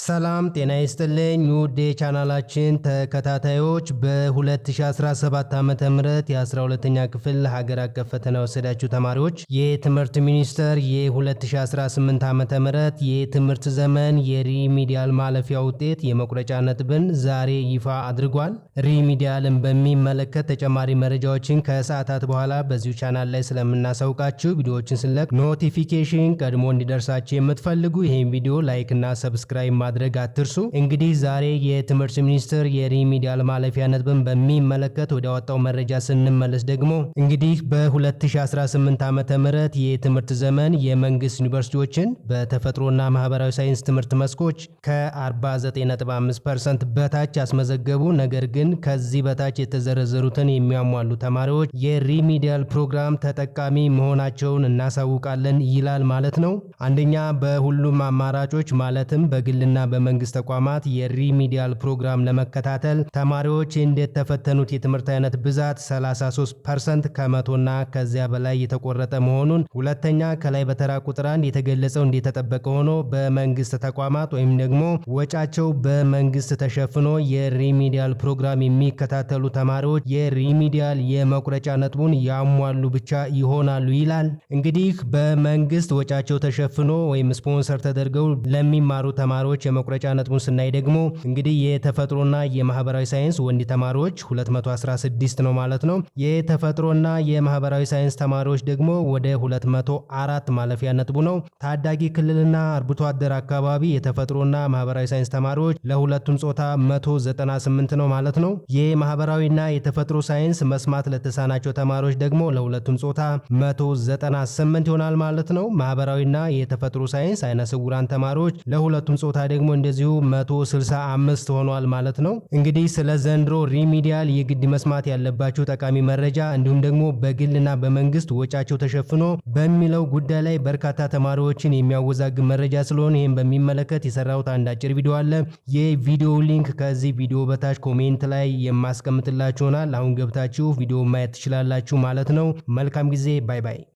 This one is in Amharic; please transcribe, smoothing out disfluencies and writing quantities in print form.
ሰላም ጤና ይስጥልኝ ውድ የቻናላችን ተከታታዮች፣ በ2017 ዓ.ም የ12ኛ ክፍል ሀገር አቀፍ ፈተና የወሰዳችሁ ተማሪዎች የትምህርት ሚኒስቴር የ2018 ዓ.ም የትምህርት ዘመን የ remedial ማለፊያ ውጤት የመቁረጫ ነጥብን ዛሬ ይፋ አድርጓል። Remedial ን በሚመለከት ተጨማሪ መረጃዎችን ከሰዓታት በኋላ በዚሁ ቻናል ላይ ስለምናሳውቃችሁ ቪዲዮዎችን ስንለቅ notification ቀድሞ እንዲደርሳችሁ የምትፈልጉ ይህን ቪዲዮ like እና subscribe ማድረግ አትርሱ። እንግዲህ ዛሬ የትምህርት ሚኒስቴር የ remedial ማለፊያ ነጥብን በሚመለከት ወደ ያወጣው መረጃ ስንመለስ ደግሞ እንግዲህ በ2018 ዓ.ም የትምህርት ዘመን የመንግስት ዩኒቨርሲቲዎችን በተፈጥሮና ማህበራዊ ሳይንስ ትምህርት መስኮች ከ49.5% በታች ያስመዘገቡ፣ ነገር ግን ከዚህ በታች የተዘረዘሩትን የሚያሟሉ ተማሪዎች የ remedial ፕሮግራም ተጠቃሚ መሆናቸውን እናሳውቃለን ይላል ማለት ነው። አንደኛ፣ በሁሉም አማራጮች ማለትም በግልና በመንግስት ተቋማት የ remedial ፕሮግራም ለመከታተል ተማሪዎች እንደተፈተኑት የትምህርት አይነት ብዛት 33% ከመቶና ከዚያ በላይ የተቆረጠ መሆኑን፣ ሁለተኛ፣ ከላይ በተራ ቁጥር 1 የተገለጸው እንደተጠበቀ ሆኖ በመንግስት ተቋማት ወይም ደግሞ ወጫቸው በመንግስት ተሸፍኖ የ remedial ፕሮግራም የሚከታተሉ ተማሪዎች የ remedial የመቁረጫ ነጥቡን ያሟሉ ብቻ ይሆናሉ ይላል። እንግዲህ በመንግስት ወጫቸው ተሸፍኖ ወይም ስፖንሰር ተደርገው ለሚማሩ ተማሪዎች የመቁረጫ ነጥቡን ስናይ ደግሞ እንግዲህ የተፈጥሮና የማህበራዊ ሳይንስ ወንድ ተማሪዎች 216 ነው ማለት ነው። የተፈጥሮና የማህበራዊ ሳይንስ ተማሪዎች ደግሞ ወደ 204 ማለፊያ ነጥቡ ነው። ታዳጊ ክልልና አርብቶ አደር አካባቢ የተፈጥሮና ማህበራዊ ሳይንስ ተማሪዎች ለሁለቱም ጾታ 198 ነው ማለት ነው። የማህበራዊና የተፈጥሮ ሳይንስ መስማት ለተሳናቸው ተማሪዎች ደግሞ ለሁለቱም ጾታ 198 ይሆናል ማለት ነው። ማህበራዊና የተፈጥሮ ሳይንስ አይነ ስውራን ተማሪዎች ለሁለቱም ጾታ ደግሞ እንደዚሁ 165 ሆኗል ማለት ነው። እንግዲህ ስለ ዘንድሮ remedial የግድ መስማት ያለባችሁ ጠቃሚ መረጃ እንዲሁም ደግሞ በግልና በመንግስት ወጫቸው ተሸፍኖ በሚለው ጉዳይ ላይ በርካታ ተማሪዎችን የሚያወዛግብ መረጃ ስለሆነ ይህን በሚመለከት የሰራሁት አንድ አጭር ቪዲዮ አለ። የቪዲዮ link ከዚህ ቪዲዮ በታች comment ላይ የማስቀምጥላችሁ ይሆናል። አሁን ገብታችሁ ቪዲዮ ማየት ትችላላችሁ ማለት ነው። መልካም ጊዜ። Bye bye።